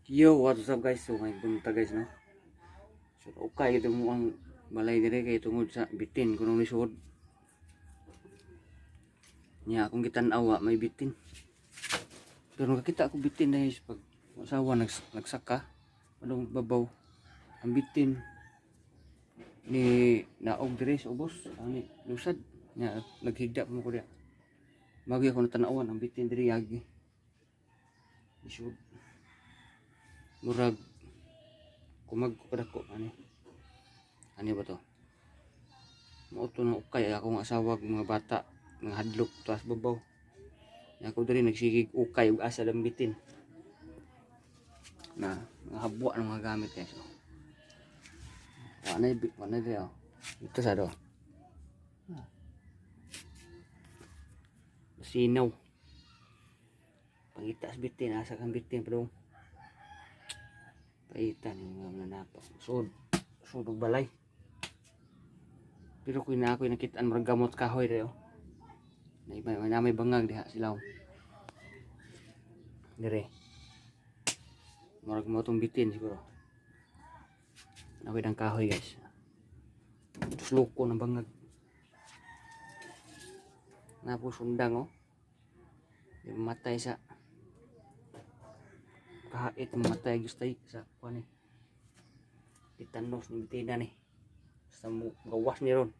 Yo, what's up, guys? So may buntag, guys, no. So okay ito mo ang balay dire kay tungod sa bitin kuno ni suod. Nya akong gitan-awa may bitin. Pero nakakita ako bitin dahil pag asawa nagsaka anong babaw ang bitin ni naog dire sa ubos ani lusad nya naghigda pa mo ko diya. Magi ako natanawan ang bitin diri yagi. Isud. Murag kumag ko kadako ani. Ani ba to? Mao to na ukay akong asawa ug mga bata mga hadlok taas babaw. Nya ako diri nagsigig ukay ug asa lang bitin. Na mga habwa ng mga gamit, guys. Oh. Wa na diri, oh. Ito sa do. Sinaw. Pangita sa bitin, asa kang bitin pero paita ni mga mananapa. Sud, sud og balay. Pero kung na ako nakitaan murag gamot kahoy diri, oh. Na may bangag diha sila, oh. Dire. Murag mo tong bitin siguro. Nawid ang kahoy, guys. Sluko ng bangag. Napo sundang, oh. Di matay sa kahait, mamatay gustay sa kuan ni. Titanos ni bitina ni. Sa mo gawas ni ron.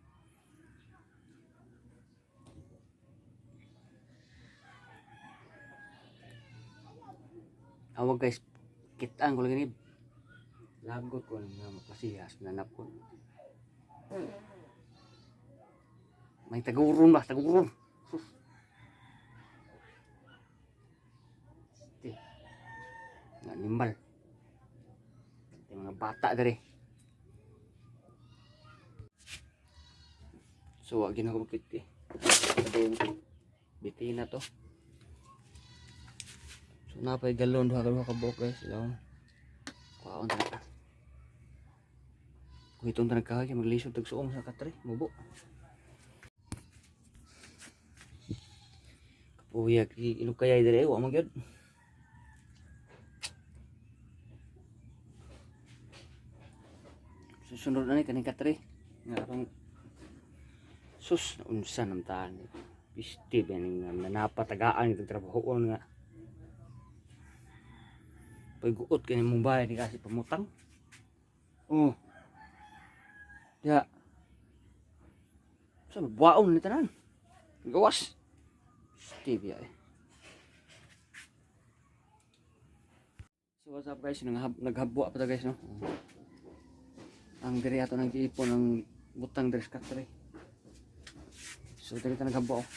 Awag, guys, kitaan ko lagi ni. Lagot ko ng mga makasihas na napon. May taguron ba? Taguron. Sus. Este. Mga animal. Ito mga bata dere. So, wag na ko makiti. Atong bitina to. So, napay galon duha ka duha ka buok, guys. Ilaw. Kuhaon ta. Kung itong tanag kahoy, kay maglisod tag suong sa katre, mubo. Kapuya, ilog kayay dire, wa man gyud. Susunod na ni kaning katre. Nga atong sus unsa namtaan ni. Pisti ba ning nanapatagaan itong trabahoon nga. Pagguot kini mong bahay di kasi pamutang. Oh. Ya. Sa buwaon ni tanan. Gawas. Pisti ba eh. So what's up, guys, naghabwa pa ta, guys, no. Ang diri ato nang giipon ang butang diri sa katre. So diri ta naghabwa, oh.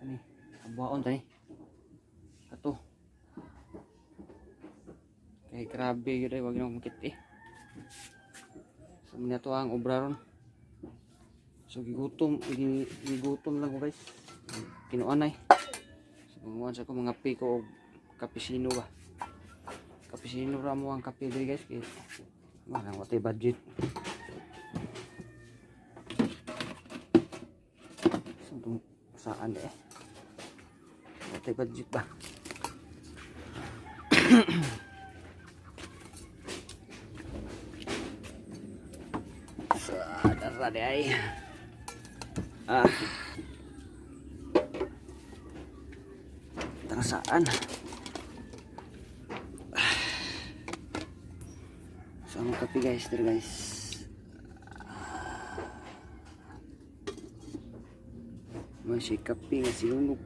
Ani, habwaon ta ni. Ato. Kay grabe gyud ay wag na makit eh. So muna to ang obra ron. So gigutom lang ko, guys. Kinuanay. So gumawa sa ko mga piko og kapisino ba. Kapisino ra mo ang kape diri, guys, kay wala watay budget. So itong saan eh. Watay budget ba? Sa dara di ay. Ah. Tara saan? Ah. So ang kape, guys, dere, guys. May si kape nga sinunog.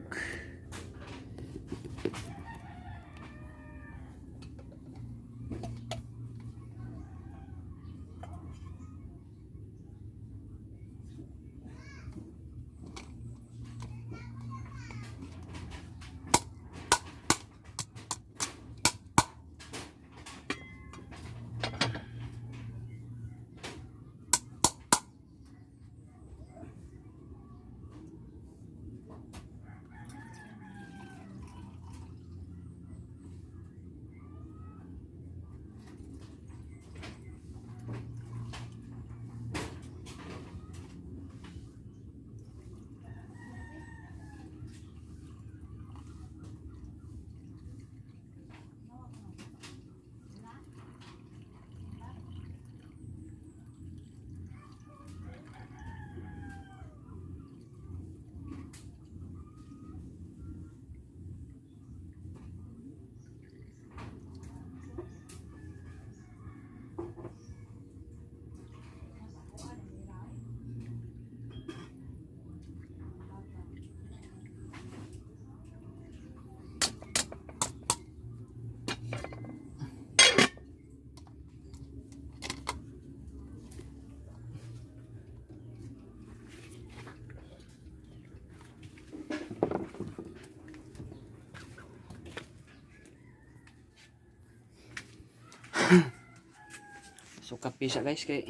Kapisa, guys, kay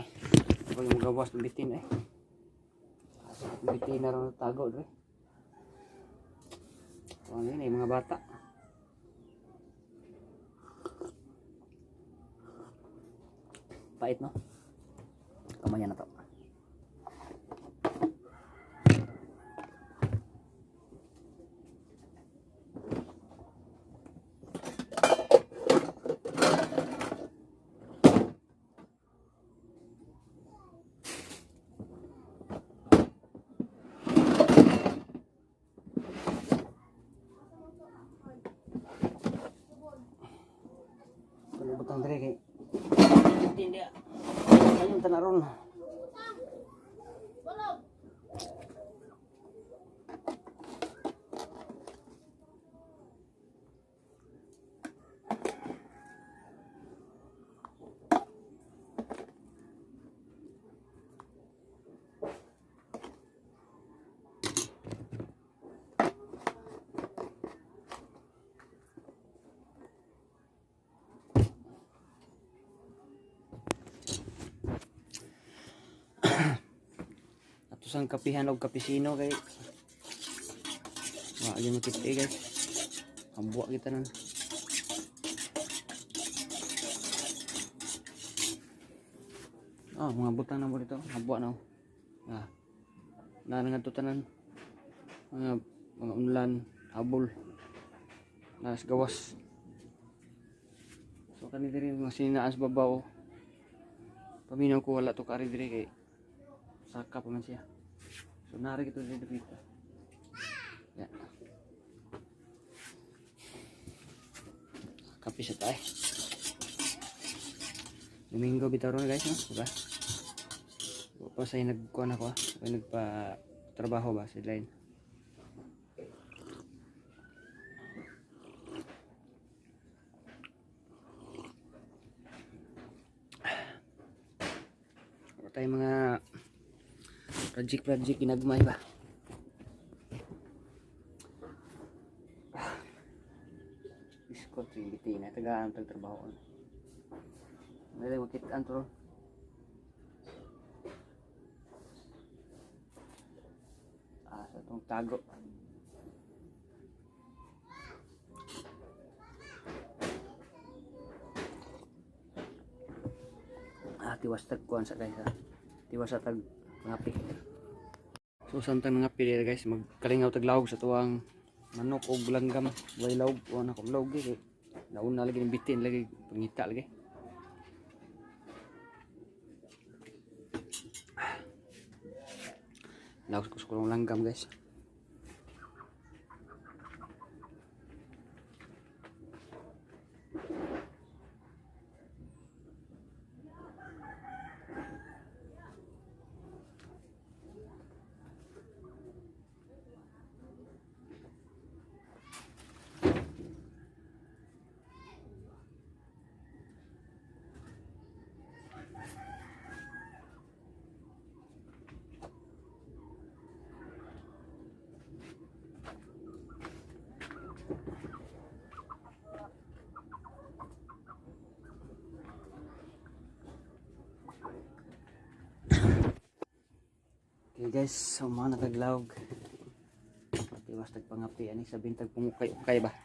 pag magawas ng bitin eh. Asa ang bitin na ron tago dre. Ano yun eh, mga bata. Pait, no? Kamaya na to. Kung butang dre kay bitin dia. Ayun tanaron. Ato sang kapihan og kapisino kay wa gyud makita eh, guys. Ambwa kita nun. Oh, mga butang na mo dito. Habwa na. Oh. Ah. Na nga to tanan. Mga unlan, habol. Nas gawas. So kani diri mga sinaan sa babaw. Paminaw ko wala to kari diri kay saka pa man siya. So nari gito diri dapita. Ya. Kape sa tayo. Domingo bitaw ron, guys, no? Diba? Wa pa say nagkuan ako, ah. Wa nagpa trabaho ba sa line. Wa tayo mga project project ginagmay ba. Isko to yung bitina. Tagaan tag trabaho. Dali makitaan to ron. Ah, sa itong tago. Ah, tiwas tag kuan sa, guys, ah. Tiwas sa tag ngapi. So samtang nangapi dira, guys, magkalingaw tag lawog sa tuwang manok og langgam. Way lawog, wa na ko lawog eh. Nauna lagi ng bitin lagi pangita lagi. Lawog ko sa kulong langgam, guys. Okay guys, so mga nataglawog. Tiwas tagpangapi ani sa bintag pungukay-ukay ba.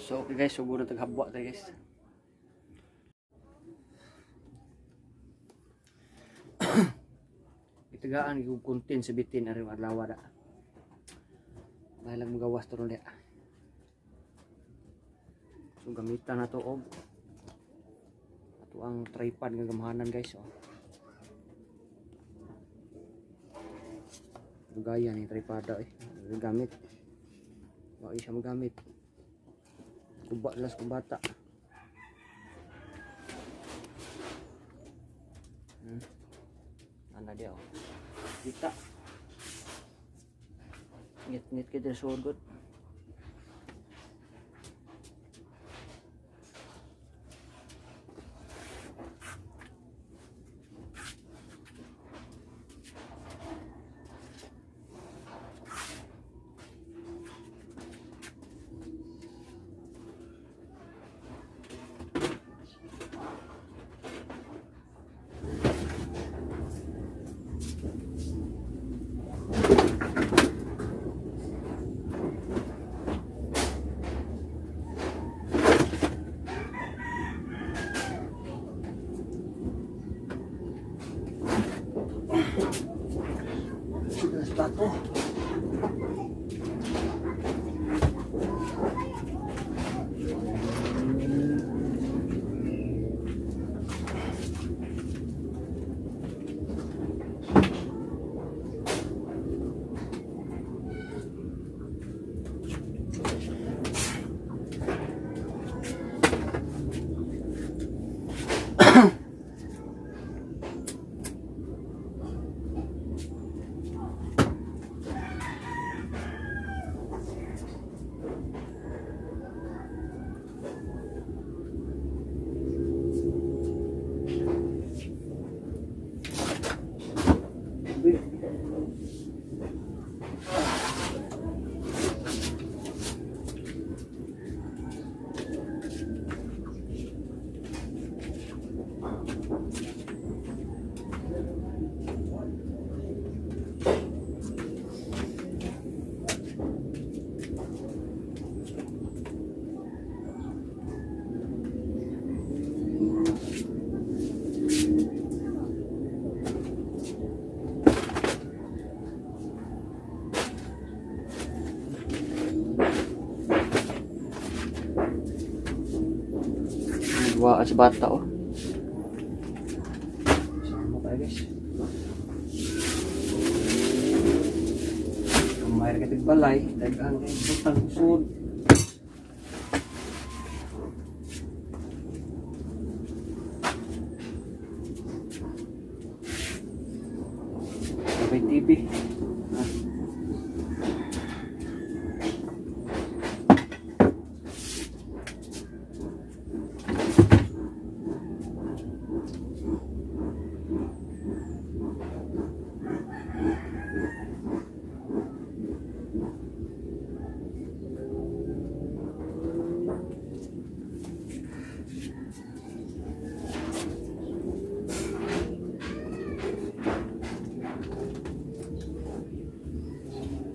So okay guys, sugo na taghabwa tayo, guys. Itagaan yung content sa bitin ari adlaw da. Dahil lang magawas to ron diya. So gamitan na to og ato ang tripod nga gamhanan, guys, oh. Gaya ni tripod eh. Gamit. Wa siya magamit. Kuba las kung bata. Ana dia oh. Kita. Ngit-ngit kay diri sugod. Las plato. Nagwaa sa bata oh. Sama tayo, guys. Kumayar ka balay, daghang kay butang sud. May TV. Ah.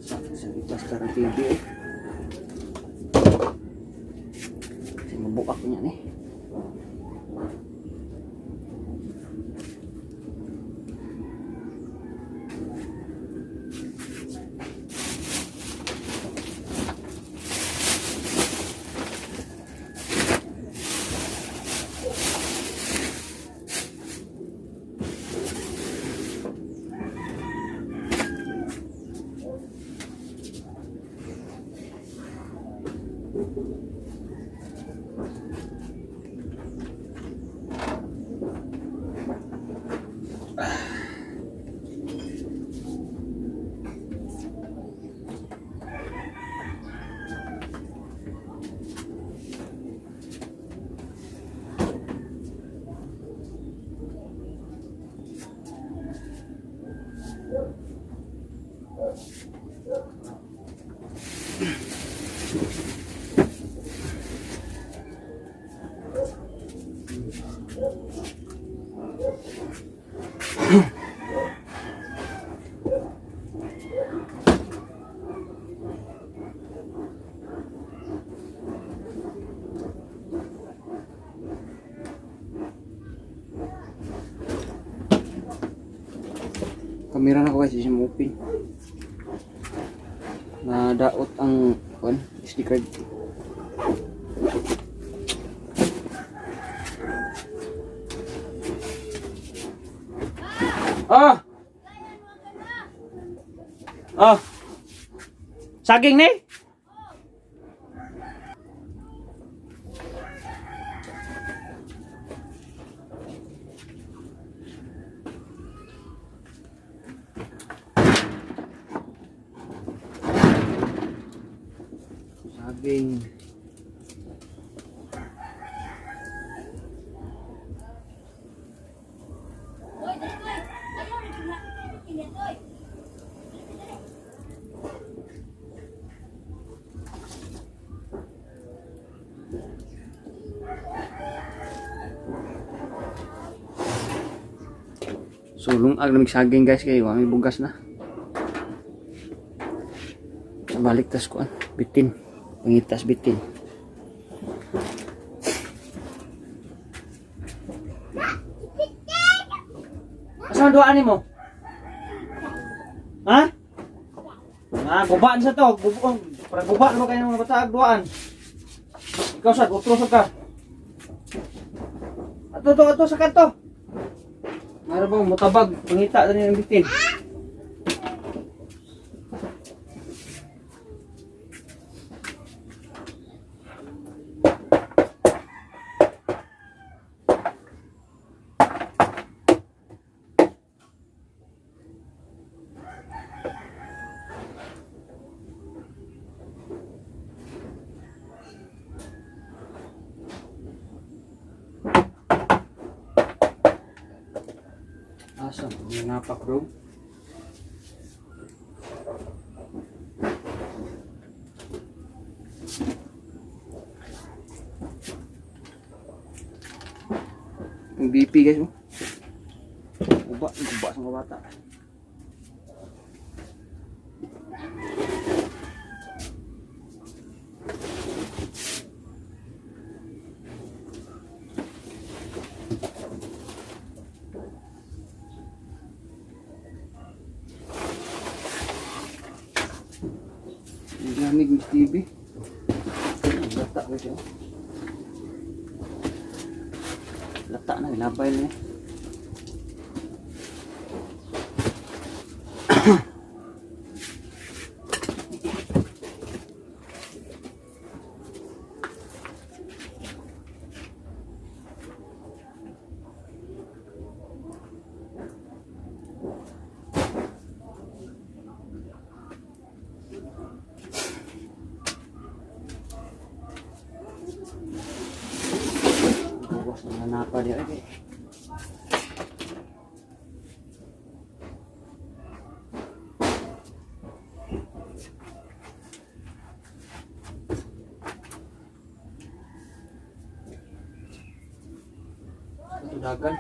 Sa plaster ang TV eh. Kasi mabuak niya ni. Kamera na ko guys, siya mo-open. Nadaot ang kuan, SD card. Ah! Ah! Saging ni? Saging. So lungag na mig saging guys kay wa may bugas na. Sa balik tas kuan, bitin. Pangitas bitin. Asa man duaan nimo? Ha? Ah, gubaan sa to. Gubo, para guba na ba kayo ng mga bata duaan? Ikaw sad, utro sad ka. Ato to, ato sa kanto. Mara bang mutabag, pangita dani ng bitin. Asa, may napak bro. Ang BP guys mo. Guba, guba sa mga bata. Ang lamig, Miss TV. Lata ko siya. Lata na, ilabay na eh. Bukas na napa niya. Eh. Ito dagan.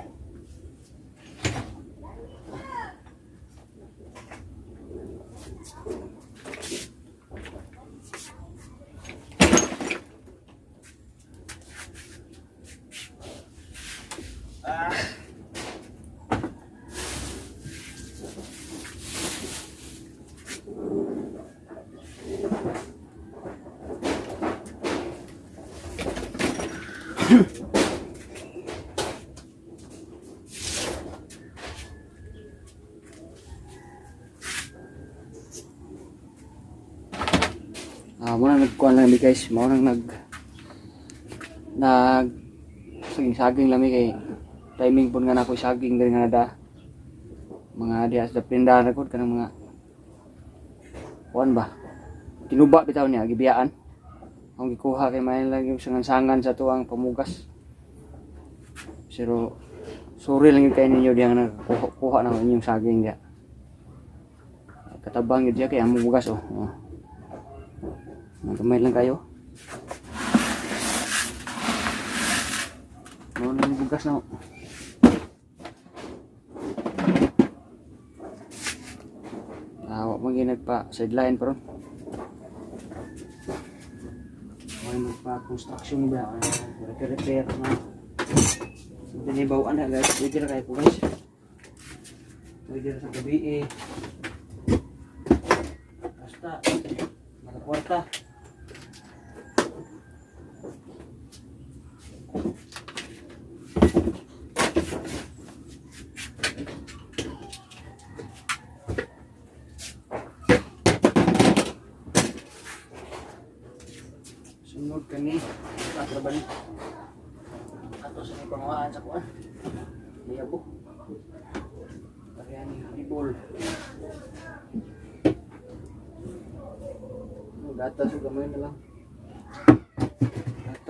Ah, muna nagkuan lang mi guys, mao nang nag nag saging-saging lang mi kay timing pud nga nako saging diri nga nada. Mga diha sa pinda na gud kanang mga kuan ba. Tinuba bitaw niya gibiyaan. Ang gikuha kay may lang yung sangan-sangan sa tuang pamugas. Pero sorry lang yun kay ninyo diha nga nakakuha kuha na inyong saging diha. Katabang yun diha kay among bugas oh. Oh. Gamay lang kayo. Mao na yung bugas na. Ah, wa man gyud nagpa sideline pero. Wa nagpa construction ba, repair repair na. Dinibawan na guys, pwede na kayo po guys. Pwede na sa gabi eh. Basta makaporta. Sunod kani, ato ba ni? Ato sa may pangawaan sa kuan. Mayabo. Pareha ni Libol. Gatas ug gamay na lang.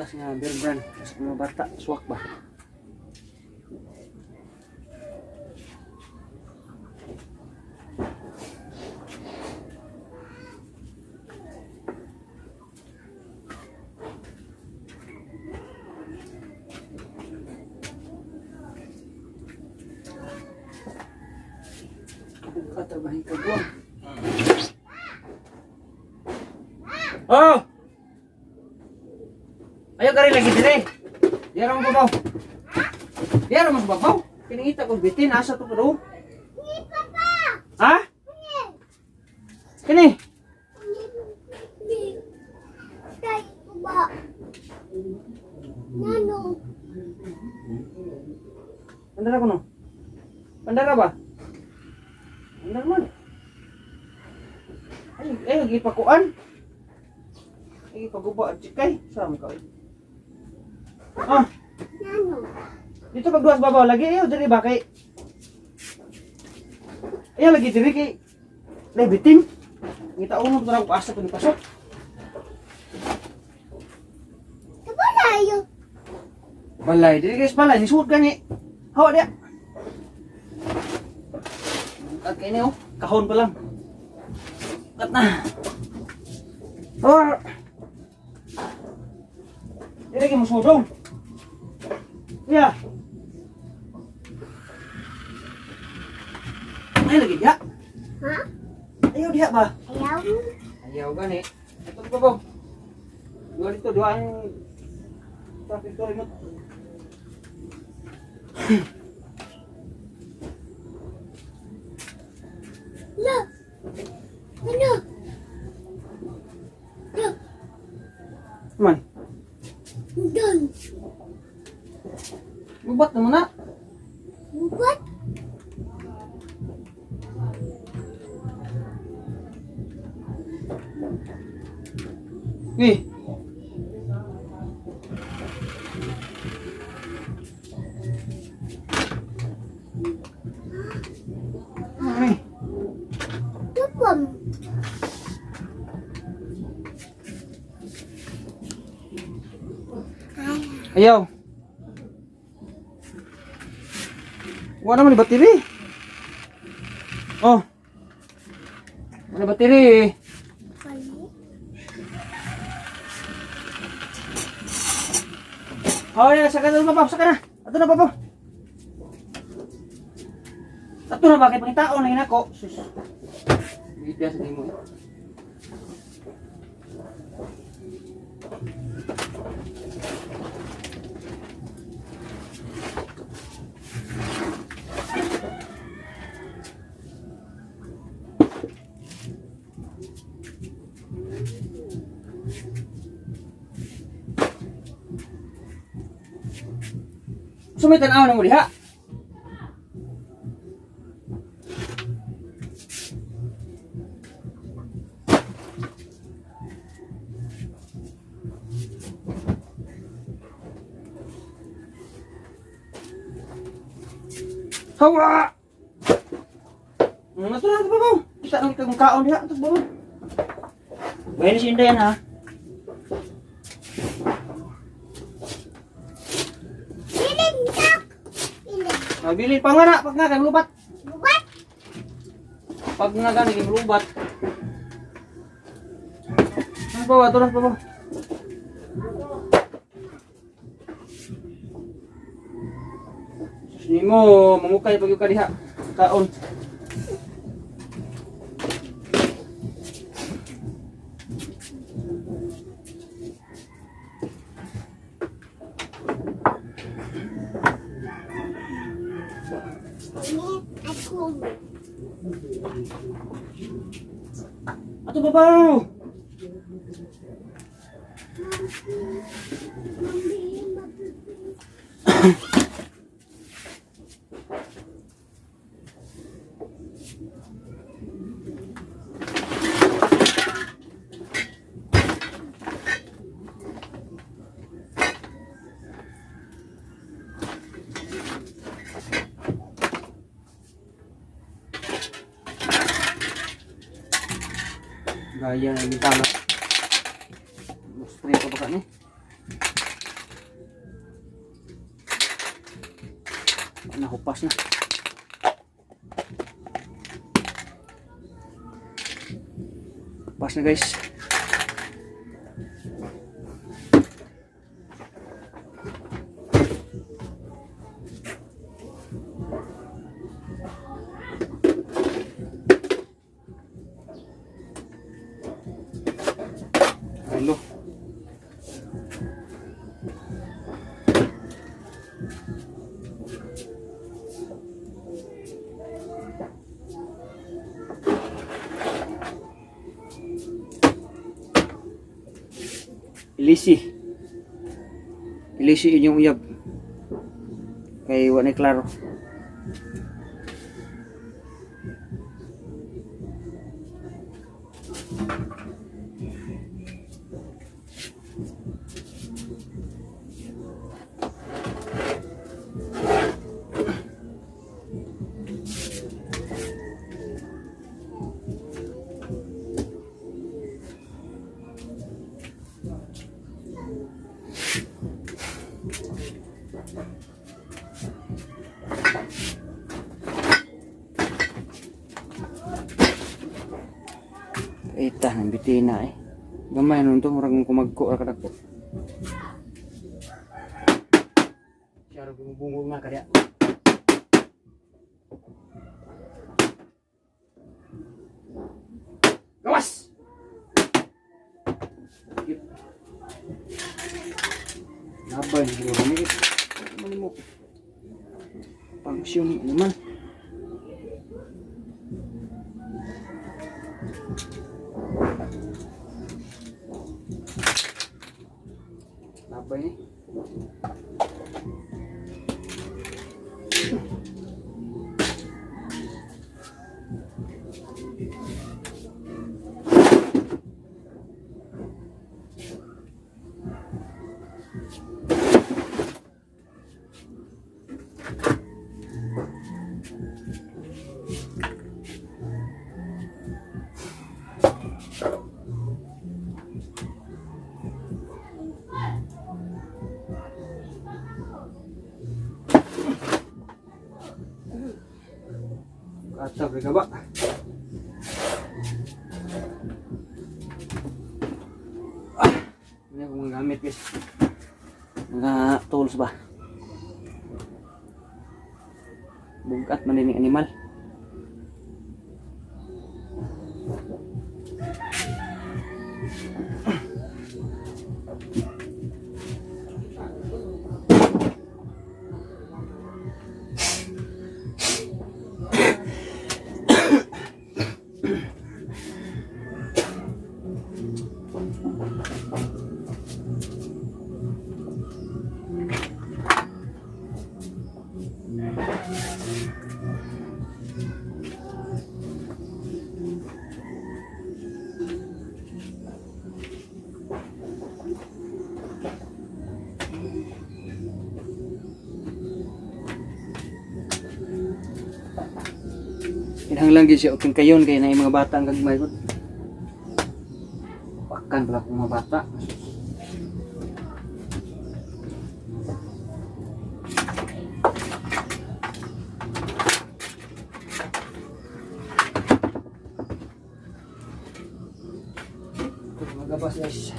Prutas nga beer brand sa mga bata, swak ba? Buka trabahin ka buwan. Oh! Ayaw ka rin lagi dire. Diyan mo babaw. Diyan mo sa babaw. Kiningita ko bitin asa to pero. Ha? Kini. Ba? Nano? Pandara ko no. Pandara ba? Pandara man. Ay, ay gipakuan. Ay paguba at kay sam ka. Ah, Nano? dito pag duwas babaw lagi ayaw diri ba kay ayaw lagi diri kay lay bitin. Ngita uno to ko asa ko ni pasok. Kabalayo. Balay, diri guys balay ni suot gani. Hawa dia. At kay oh, kahon pa lang. Kat na. Oh. Diri kay musudong. Ya. Ay lagi dia. Ha? Ayaw diha ba? Ayaw? Ayaw gani. Ito pa ba? Dua dito, dua ang traffic to remote. La! Ano? La! Man, Doon. gubat naman na. What? Eh. Ay, Tupam. ayaw. Wala naman ni battery. Oh. Wala battery. Kali? Oh, ya, saka na babaw, saka na. Ato na babaw. Ato na ba kay pangitaon na hinako. Sus. Bigyan sa nimo. Sumay tan-aw na mo diha. Hawa! Ano na, babaw? Kita nang kang kaon diha, ato babaw. Bayan si Inday ha. Bilin tak! Bilin. Mabili pa nga na, pag nga kay lubat. What? Pag nga gani kay lubat. Ano pa ba? Ito na pa ba? Sus nimo, mangukay pag yung kadiha. Kaon. Ini aku. Ato babaw! Mami, mami. Gaya ng bintana. Spray pa ba ka ni? Hupas na. Hupas na, guys. Hello. Ilisi. Ilisi inyong uyab. Kay wa ni klaro. Ita nang bitina eh. Gamay nun to, murag kumagko ra kadako. Siya ra gumubungog nga kaya. Gawas! Yep. Nabay na siguro ni. Ano mo? Pangsyon ano man. Nabay ni. Katab ka ba? Ah, ano yung mga gamit, guys? Mga tools ba? Bugat man din yung animal. Kinahanglan gyud siya og kayon kay na mga bata ang gagmay gud. Pakan pala akong mga bata. Ito, magabas, guys.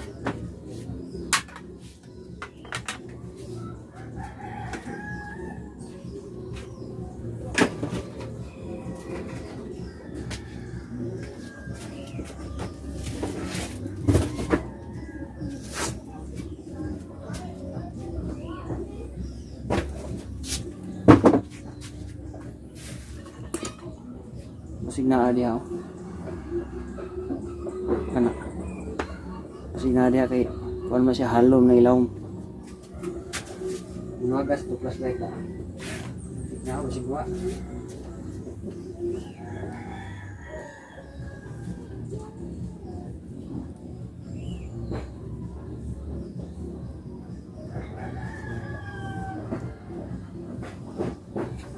Basig naa diha oh. Kana. Basig naa diha kay kuan man siya, halom na ilawom. Nuagas to flashlight ah. Na basig wa.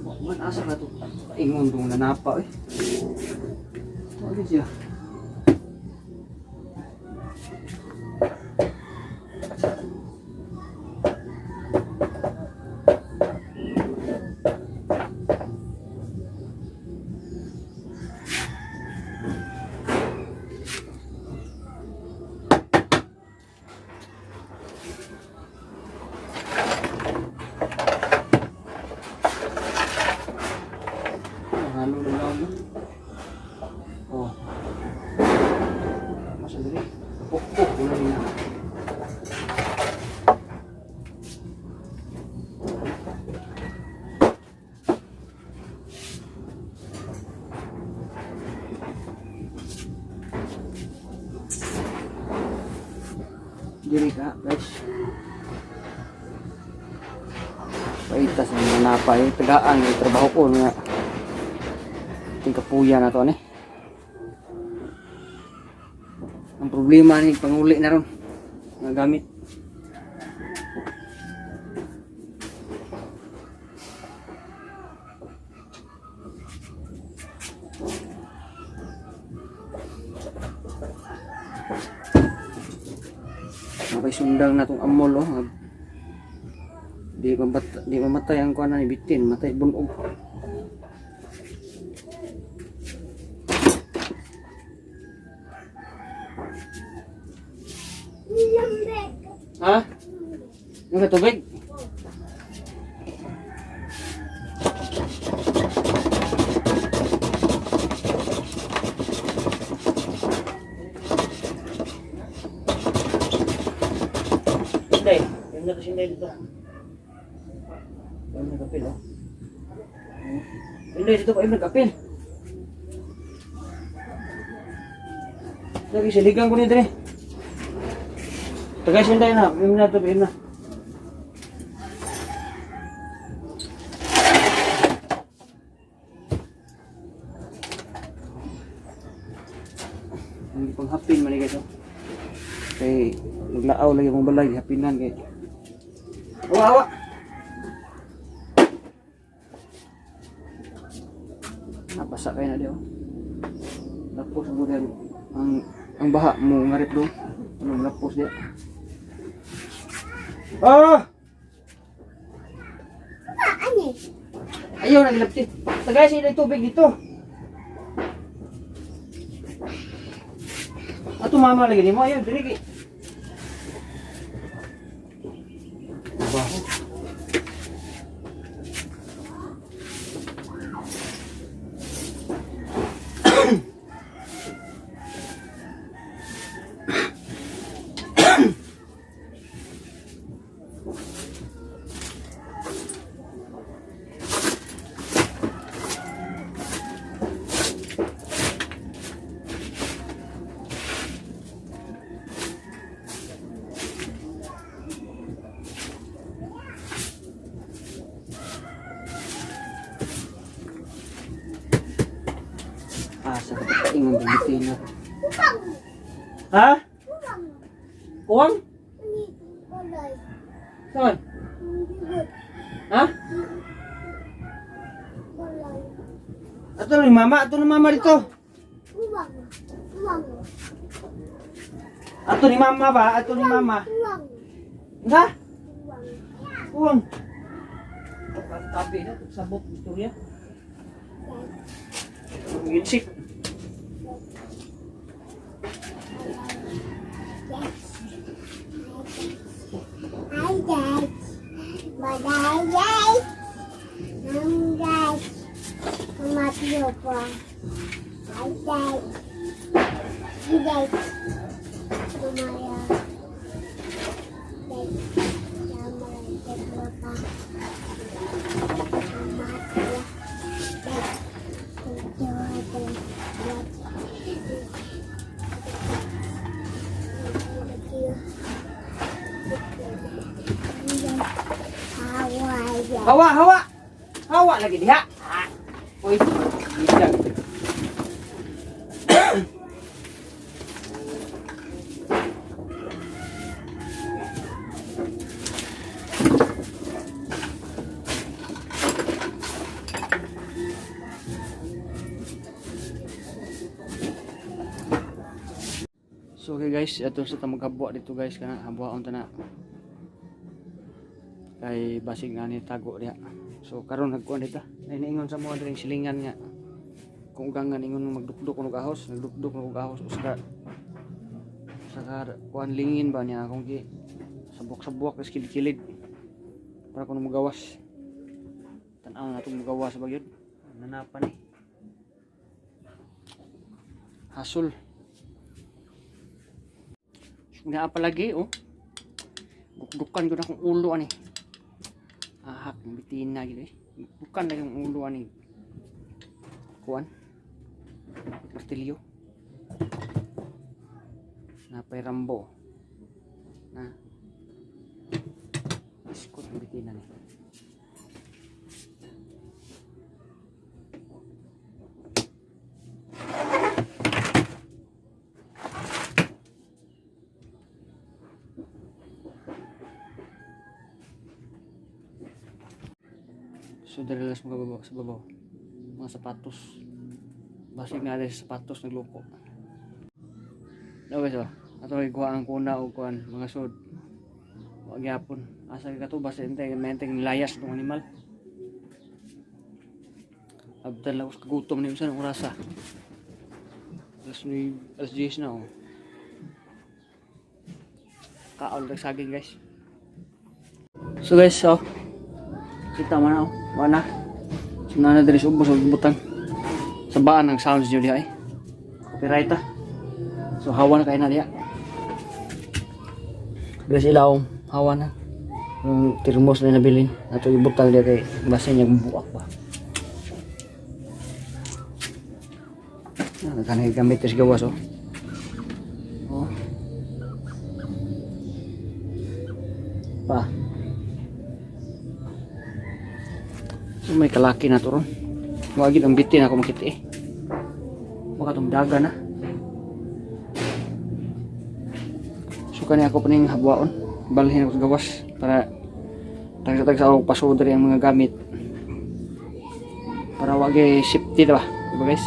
Wa man, asa na to? Ingon tong nanapa eh. Wa gyud siya. Diri ka, guys. Paitas ang mga napa eh. Tagaan yung trabaho ko nga. Tingkapuya na to ani. Ang problema ni panguli na ron. Mga gamit. Mapay sundang na tong amol oh. Di mamatay ang kuan ni bitin, matay bunog. Lambek. Ha? Yung ka tubig? Hindi, yung nakasinday dito. Yung nagkapil, oh. Hindi, dito pa yung nagkapil. Lagi siligan ko ni Dre. Tagay sinday na, yung na to, yung na. Ang panghapin man ni guys, oh. Kay naglaaw lagi akong balay, hapinan kay. Awa, awa. Napasa kayo na di oh. Tapos ang ang baha mo ngarip do. Ano lapos di. Ah! Ano? Ayaw na gilapti. Tagay sa ilang tubig dito. Ato mama lagi nimo ayaw diri kay. Baho. Ah, sa kapataingon bitin na. Upang. Ha? Upang. Kuwang? Ni balay. Saan? Bigot. Ha? Balay. Ato ni mama, ato ni mama dito. Upang. Upang. Ato ni mama ba? Ato ni mama. Upang. Ha? Upang. Kuwang. Tabi na, sabot istorya. Ginsik. Hi, Dad. Bye, Dad. I'm Dad. Mama, Papa. Hi, Dad. Hi, Dad. Mama, Dad. Mama, Papa. Mama, Dad. Hawaii. Hawa, hawa. Hawa lagi diha. Ah. Uy, bisa. So okay guys, ato sa ta maghabwa dito guys kana habwaon ta na. Kay basig na ni tago diha. So karon nagkuan dito. Nainiingon sa mga diri silingan nga kung ugangan ingon magdukduk og ahos, nagdukduk og ahos usa sa kuan lingin ba niya akong gi sabok-sabok kas kilid-kilid para kuno mugawas. Tan-aw na itong mugawas ba gyud. Nanapan ni. Hasol. Nga pa lagi oh. Gukdukan ko na akong ulo ani. Ahak, bitina gitu eh. Gukdukan na yung ulo ani. Kuan. Martilyo. Napay Rambo. Na. Iskot ang bitina ni. So dala sa mga babaw, sa babaw. Mga sapatos. Basig na sa sapatos nagloko. Okay, so ato kay kuha ang kuna og kuan mga sud. Wa gyapon. Asa kay kato basta entay menteng layas tong animal. Abdan lang ko sa kagutom ni usan orasa. Alas 9, alas 10 na oh. Kaon lang saging, guys. So guys, so kita man oh, wala. So na diri sa ubos og butang. Sa baan ang sounds niyo diha eh. Copyright ah. So hawa na kayo na diha. Diri sa ilawom, hawa na. Ang termos na nabilin. Ato ibutang diha kay basta niya buak ba. Ah, kanay gamit sa gawas oh. Oh. Pa. So may kalaki na to ron. Wagid ang bitin ako makita eh. Baka tong daga na. So kani ako paning habwaon. Balhin ako sa gawas para tagsa-tagsa ako paso diri ang mga gamit. Para wagi safety diba? Diba guys?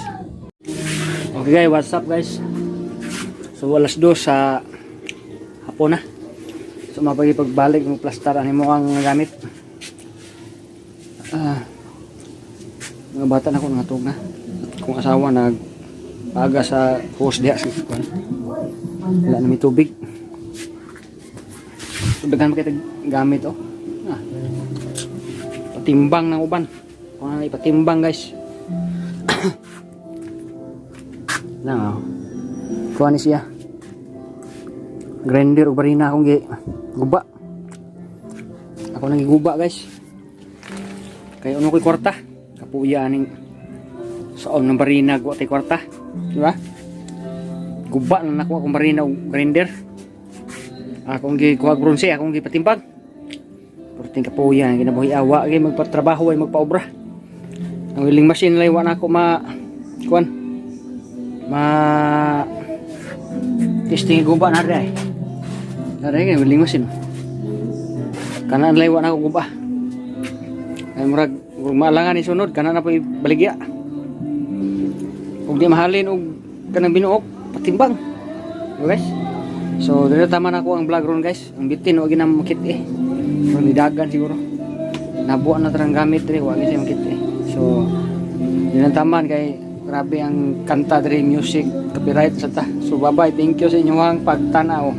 Okay guys, what's up guys? So 2:00 sa hapon na. So mapagipagbalik mo plastar ani mo ang gamit. Ah, mga bata na ko nangatog na. Kung asawa nag aga sa hose diha sa kuan. Wala na may tubig. So daghan man kay gamit oh. Ah. Patimbang ng uban. Kung ano ipatimbang guys. Lang oh. Kuha ni siya. Grinder ug barina akong gi guba. Ako nang giguba guys. Kay ano ko'y kwarta. Kapuya aning saon ng barina guwa tay kwarta. Di ba? Guba na nakuha akong barina og grinder. Akong gikuha bronze, akong gipatimbang. Perting kapuya kinabuhi awa gyud magpatrabaho ay magpaobra. Ang welding machine lay wa na ako ma kuan ma testing guba na rin. Nare kay welding machine. Kanan lay wa na ako guba. Ay murag murag maalangan ni sunod kana na po ibaligya. Ug di mahalin og kanang binuok patimbang. Diba, guys? So dito tama na ako ang vlog ron guys. Ang bitin wa ginam makit eh. Murag nidagan siguro. Nabuan na tarang gamit diri wa gyud siya makit eh. So dili taman kay grabe ang kanta diri music copyright sa ta. So bye bye. Thank you sa inyong pagtanaw.